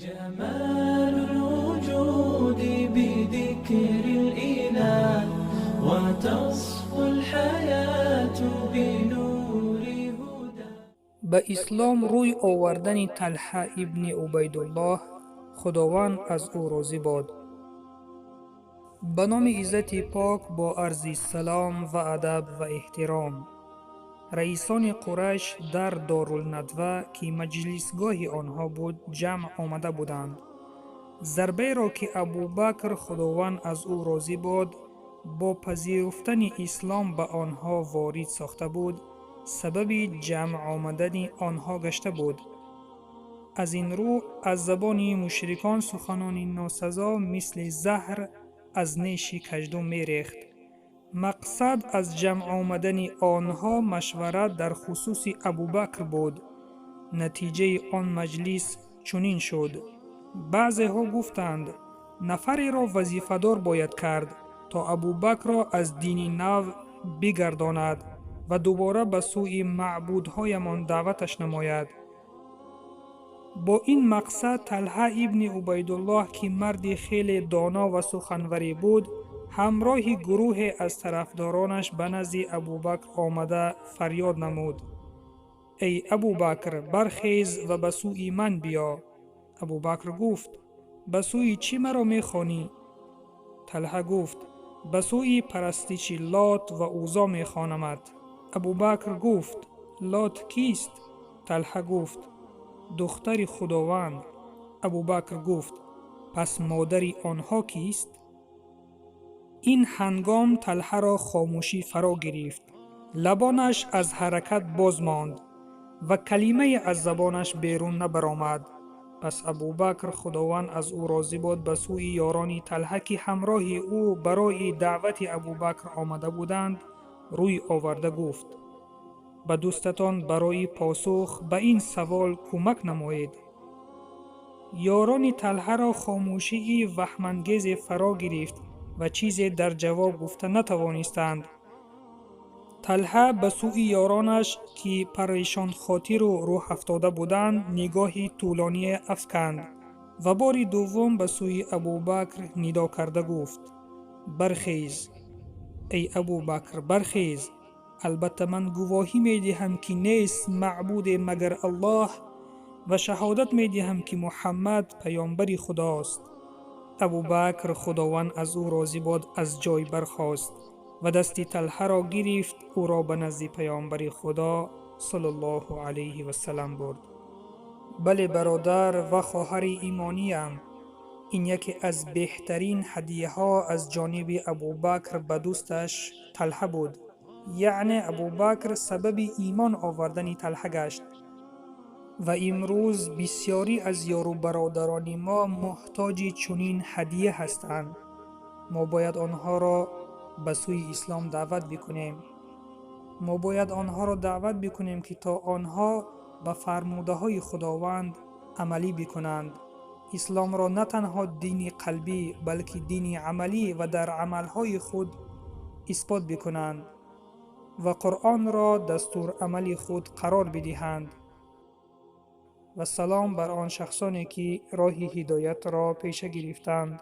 جمال الوجود بذكر الإله وتصفو الحياة بنور هدى. Ба ислом рӯй овардани Талҳа ибни Убайдуллоҳ, Худованд аз ӯ розӣ бод. Ба номи иззати пок, бо арзи салом ва адаб ва эҳтиром. Раисони Қурайш дар Дорулнадва, ки маҷлисгоҳи онҳо буд, ҷамъ омада буданд. Зарбаеро, ки Абубакр, Худованд аз ӯ розӣ бод, бо пазируфтани ислом ба онҳо ворид сохта буд, сабаби ҷамъ омадани онҳо гашта буд. Аз ин рӯ аз забони мушрикон суханони носазо мисли заҳр аз неши каждум мерехт. Мақсад аз ҷамъ омадани онҳо машварат дар хусуси Абубакр буд. Натиҷаи он маҷлис чунин шуд. Баъзеҳо гуфтанд, нафареро вазифадор бояд кард, то Абубакрро аз дини нав бигардонад ва дубора ба сӯи маъбудҳоямон даъваташ намояд. Бо ин мақсад Талҳа ибни Убайдуллоҳ, ки марди хеле доно ва суханварӣ буд, ҳамроҳи гурӯҳе аз тарафдоронаш ба назди Абубакр омада фарёд намуд: «Эй Абубакр, бархез ва ба сӯи ман биё». Абубакр гуфт: «Ба сӯи чӣ маро мехонӣ?» Талҳа гуфт: «Ба сӯи парастиши Лот ва Узо мехонамад». Абубакр гуфт: «Лот кист?» Талҳа гуфт: «Духтари Худованд». Абубакр гуфт: «Пас модари онҳо кист?» Ин ҳангом Талҳаро хомӯшӣ фаро гирифт. Лабонаш аз ҳаракат боз монд ва калимае аз забонаш берун набаромад. Пас Абубакр, Худованд аз ӯ розӣ бод, ба сӯи ёрони Талҳа, ки ҳамроҳи ӯ барои даъвати Абубакр омада буданд, рӯй оварда гуфт: «Ба дӯстатон барои посух ба ин савол кӯмак намоед». Ёрони Талҳаро хомӯшии ваҳмангезе фаро гирифт ва чизе дар ҷавоб гуфта натавонистанд. Талҳа ба сӯи ёронаш, ки парешонхотиру рӯҳафтода буданд, нигоҳи тӯлоние афканд ва бори дуввум ба сӯи Абубакр нидо карда гуфт: «Бархез, эй Абубакр, бархез! Албатта ман гувоҳӣ медиҳам, ки нест маъбуде магар Аллоҳ, ва шаҳодат медиҳам, ки Муҳаммад паёмбари Худост». Абубакр, Худованд аз ӯ розӣ бод, аз ҷой бархост ва дасти Талҳаро гирифт, ӯро ба назди паёмбари Худо саллаллоҳу алайҳи васалам бурд. Бале, бародар ва хоҳари имониям, ин яке аз беҳтарин ҳадияҳо аз ҷониби Абубакр ба дӯсташ Талҳа буд. Яъне Абубакр сабаби имон овардани Талҳа гашт. Ва имрӯз бисёрӣ аз ёру бародарони мо муҳтоҷи чунин ҳадия ҳастанд. Мо бояд онҳоро ба сӯи ислом даъват бикунем. Мо бояд онҳоро даъват бикунем, ки то онҳо ба фармудаҳои Худованд амалӣ бикунанд. Исломро на танҳо дини қалбӣ, балки дини амалӣ ва дар амалҳои худ исбот бикунанд ва Қуръонро дастурамали худ қарор бидиҳанд. Ва салом бар он шахсоне, ки роҳи ҳидоятро пеша гирифтанд.